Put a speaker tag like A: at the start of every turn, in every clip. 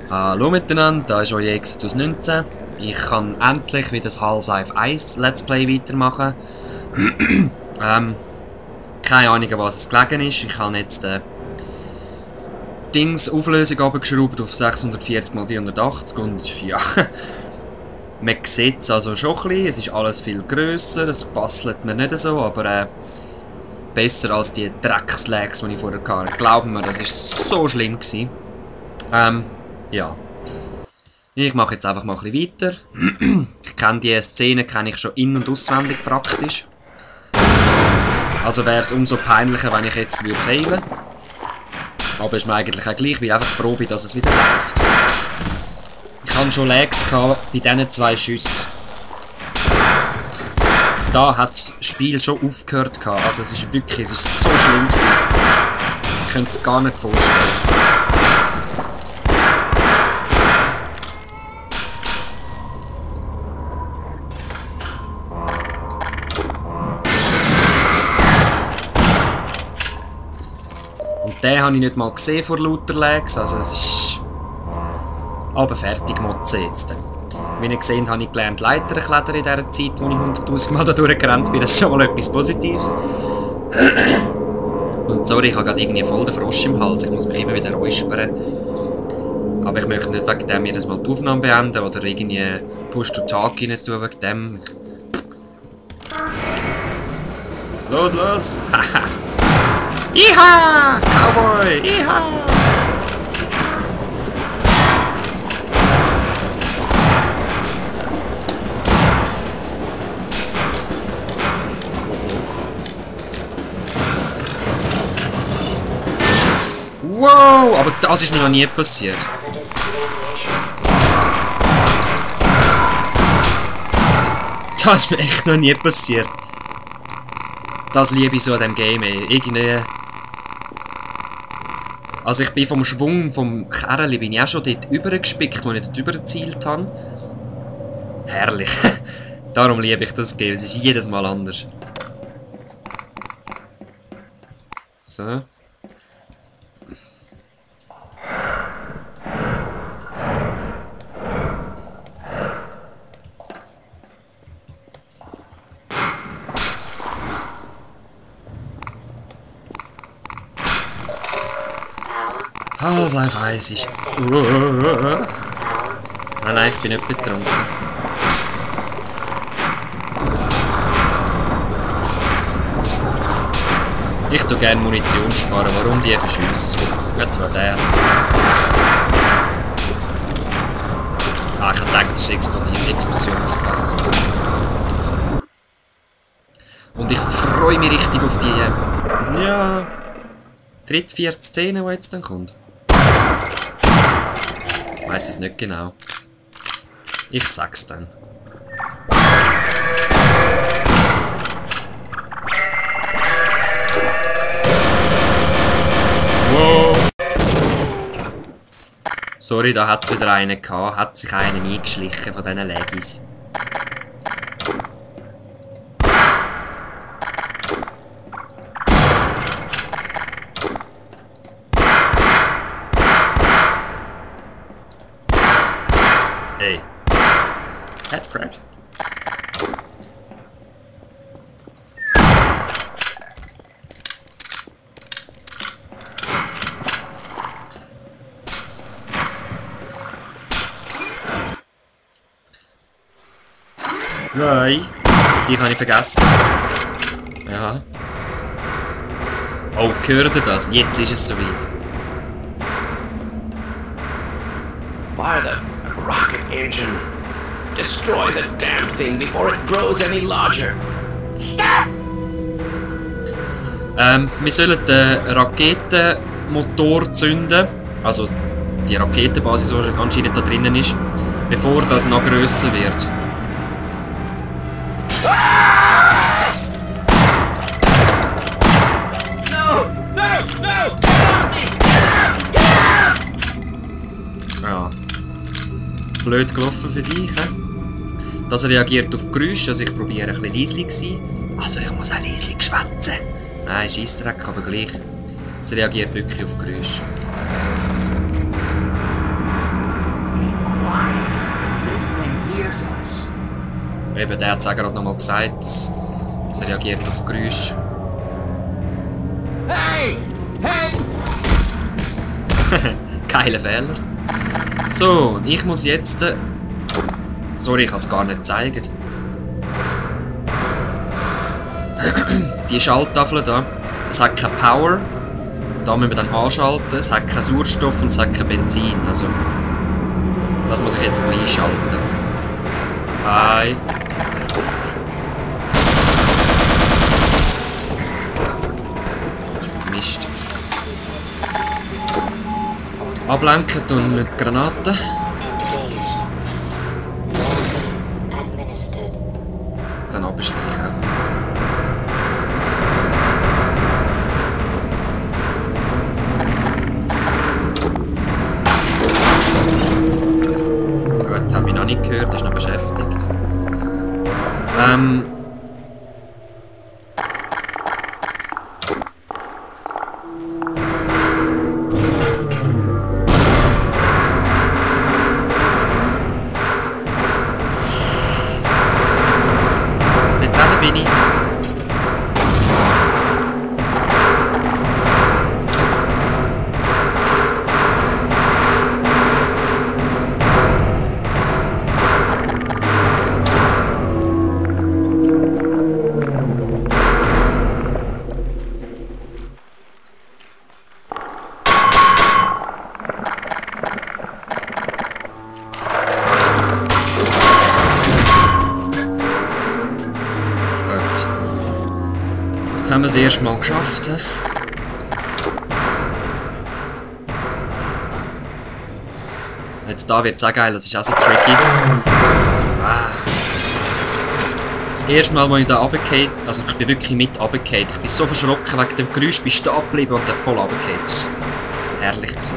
A: Hallo miteinander, da ist euer Exodus 19. Ich kann endlich wieder das Half-Life 1 Let's Play weitermachen. Keine Ahnung, an was es gelegen ist. Ich habe jetzt Dings Auflösung abgeschraubt auf 640x480 und ja, man sieht es also schon ein bisschen. Es ist alles viel grösser, es passelt mir nicht so, aber besser als die Dreckslags, die ich vorher hatte. Glauben mir, das war so schlimm gewesen. Ja. Ich mache jetzt einfach mal ein bisschen weiter. Ich kenne die Szene schon in- und auswendig praktisch. Also wäre es umso peinlicher, wenn ich jetzt failen würde. Aber ist mir eigentlich auch gleich, weil ich einfach froh bin, dass es wieder läuft. Ich hatte schon Lags bei diesen 2 Schüssen. Da hat das Spiel schon aufgehört. Also es ist wirklich, es ist so schlimm gewesen. Ich könnte es gar nicht vorstellen. Den habe ich nicht mal gesehen vor lauter Lags, also es ist... Aber fertig, Motze jetzt. Wie ihr gesehen habt, habe ich gelernt Leitern klettern in dieser Zeit, wo ich 100'000 Mal da durchgerannt bin. Das ist schon mal etwas Positives. Und sorry, ich habe gerade irgendwie voll den Frosch im Hals, ich muss mich immer wieder räuspern. Aber ich möchte nicht wegen dem jedes Mal die Aufnahme beenden oder irgendwie Push-to-Talk rein tun wegen dem. Los, los! Haha! Iha! Cowboy! Iha! Wow! Aber das ist mir noch nie passiert. Das ist mir echt noch nie passiert. Das liebe ich so an diesem Game, ey. Irgendwie... Also ich bin vom Schwung vom Kerli bin ich auch schon dort übergespickt, wo ich dort übergezielt habe. Herrlich. Darum liebe ich das Game, es ist jedes Mal anders. So. Half-Life 1 ist... Nein, ich bin nicht betrunken. Ich tue gerne Munition sparen, warum die verschiessen? Jetzt war der jetzt. Ah, ich dachte, das ist explodiert, Explosionsklasse. Und ich freue mich richtig auf die... Ja... dritte, vierte Szene, die jetzt dann kommt. Ich weiss es nicht genau. Ich sag's dann. Wow! Sorry, da hat es wieder einen gehabt. Hat sich einer eingeschlichen von diesen Legis. Hey. Headcrab. Nein. Die habe ich vergessen. Ja. Oh, hört ihr das? Jetzt ist es soweit.
B: By the rocket engine. Destroy the damn thing before it grows any larger. Stop!
A: Wir sollen den Raketenmotor zünden, also die Raketenbasis, die anscheinend da drinnen ist, bevor das noch grösser wird. Ja. Blöd gelaufen für dich, he? Das reagiert auf Geräusche, also ich probiere ein bisschen leise zu sein. Also ich muss auch leise schwätzen. Nein, Scheissdreck, aber gleich. Es reagiert wirklich auf Geräusche. eben, der hat es auch gerade nochmal gesagt, dass er reagiert auf Geräusche.
B: Hey! Hey!
A: Geiler Fehler. So, ich muss jetzt... Sorry, ich kann es gar nicht zeigen. Die Schalttafel da, es hat keine Power. Da müssen wir dann anschalten. Es hat keinen Sauerstoff und es hat kein Benzin. Also, das muss ich jetzt mal einschalten. Hi. Mist. Ablenken und mit Granaten. Dann absteigen einfach. Gut, habe ich noch nicht gehört, ist noch beschäftigt. Dort bin ich. Haben wir es erst mal geschafft. Jetzt da wird es auch geil, das ist auch so tricky. Das erste Mal, als ich da runtergefallen, also ich bin wirklich mit runtergefallen. Ich bin so verschrocken wegen dem Geräusch, bin stehen geblieben und dann voll runtergefallen. Das war herrlich gewesen.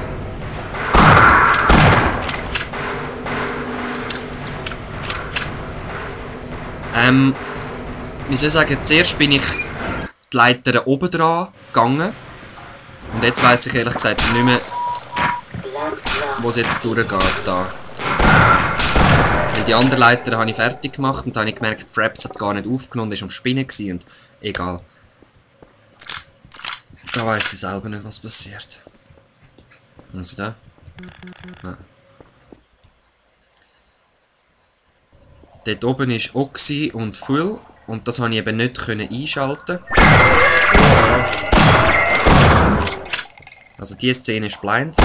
A: Wie soll ich sagen, zuerst bin ich die Leiter oben dran gegangen. Und jetzt weiss ich ehrlich gesagt nicht mehr, wo es jetzt durchgeht. Da. Weil die andere Leiter habe ich fertig gemacht und dann habe ich gemerkt, Fraps hat gar nicht aufgenommen und war am Spinnen gewesen. Und egal. Da weiss ich selber nicht, was passiert. Muss ich da? Nein. Dort oben war Oxy und Full. Und das konnte ich eben nicht einschalten. Also diese Szene ist blind.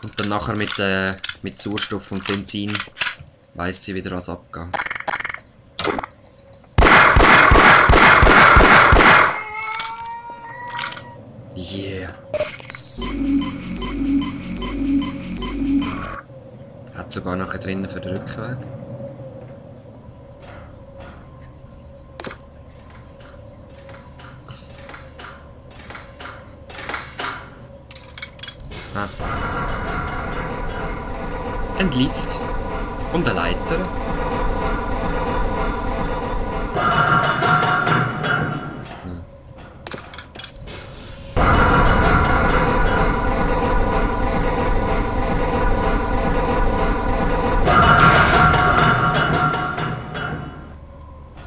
A: Und dann nachher mit Sauerstoff und Benzin weiss sie wieder, was abgeht. Yeah. Hat sogar nachher drinnen für den Rückweg. Ein Lift und eine Leiter.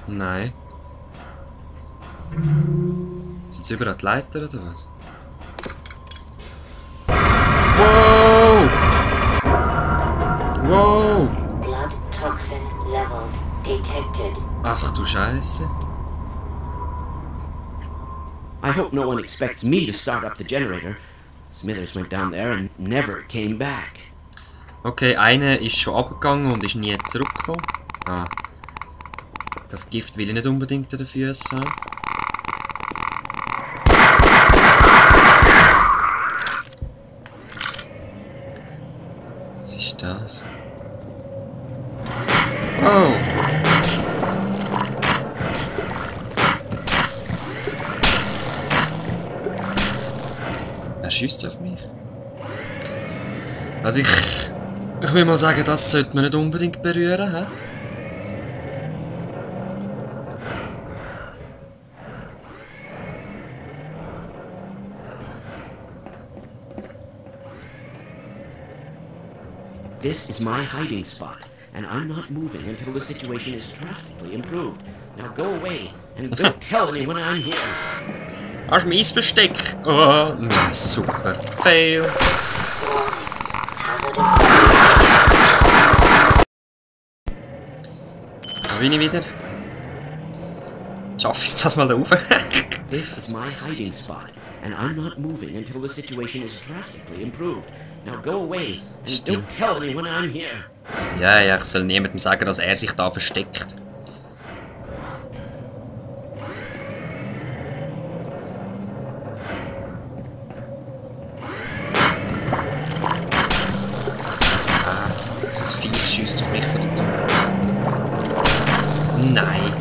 A: Nein. Sind jetzt überall die Leiter oder was? Wow! Wow!
C: Blood toxin levels detected.
A: Ach du Scheiße.
B: I hope no one expects me to start up the generator. Smithers went down there and never came back.
A: Okay, einer ist schon abgegangen und ist nie zurückgekommen. Ah. Das Gift will ich nicht unbedingt an den Füßen haben. Was ist das? Oh! Er schießt auf mich. Also ich will mal sagen, das sollte man nicht unbedingt berühren, hä?
B: This is my hiding spot. and I'm not moving until the situation is drastically improved. Now go away, and don't tell anyone I'm here.
A: Hast du mein Versteck? Oh, na super. Fail. Da bin ich wieder. Schaffe ich das mal da rauf?
B: This is my hiding spot, and I'm not moving until the situation is drastically improved. Now go away, and don't tell anyone I'm here.
A: Ja, ja, ich soll niemandem sagen, dass er sich da versteckt. Das Vieh schiesst auf mich von der Tür. Nein.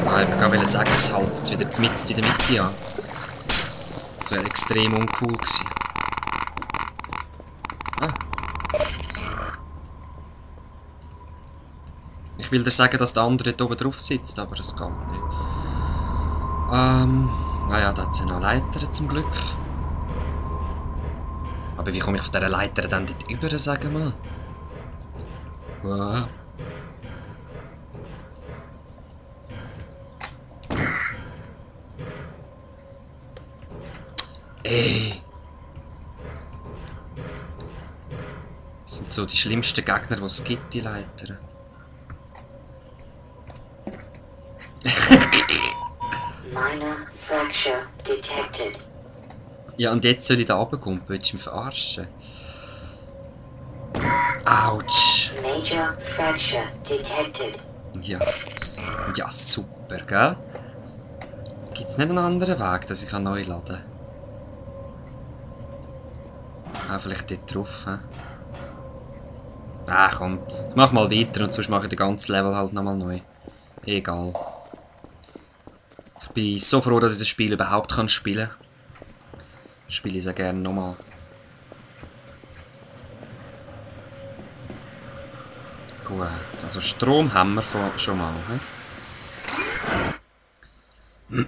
A: Ah, ich wollte sagen, es hält jetzt wieder mitten in der Mitte an. Das wäre extrem uncool gewesen. Ah. Ich will dir sagen, dass der andere dort oben drauf sitzt, aber es geht nicht. Naja, da hat es ja noch Leitern zum Glück. Aber wie komme ich von dieser Leiter dann dort über, sagen wir mal? Wow. Ey! Das sind so die schlimmsten Gegner, die es gibt, die Leiter.
C: Minor fracture detected.
A: Ja, und jetzt soll ich da runterkommen. Willst du mich verarschen? Autsch!
C: Major fracture detected.
A: Ja. Ja, super, gell? Gibt's nicht einen anderen Weg, dass ich neu laden kann? Ah, vielleicht dort drauf, hä? Ah, komm. Ich mach mal weiter und sonst mache ich den ganzen Level halt nochmal neu. Egal. Ich bin so froh, dass ich das Spiel überhaupt spielen kann. Spiele ich sehr gerne nochmal. Gut, also Strom haben wir schon mal. He?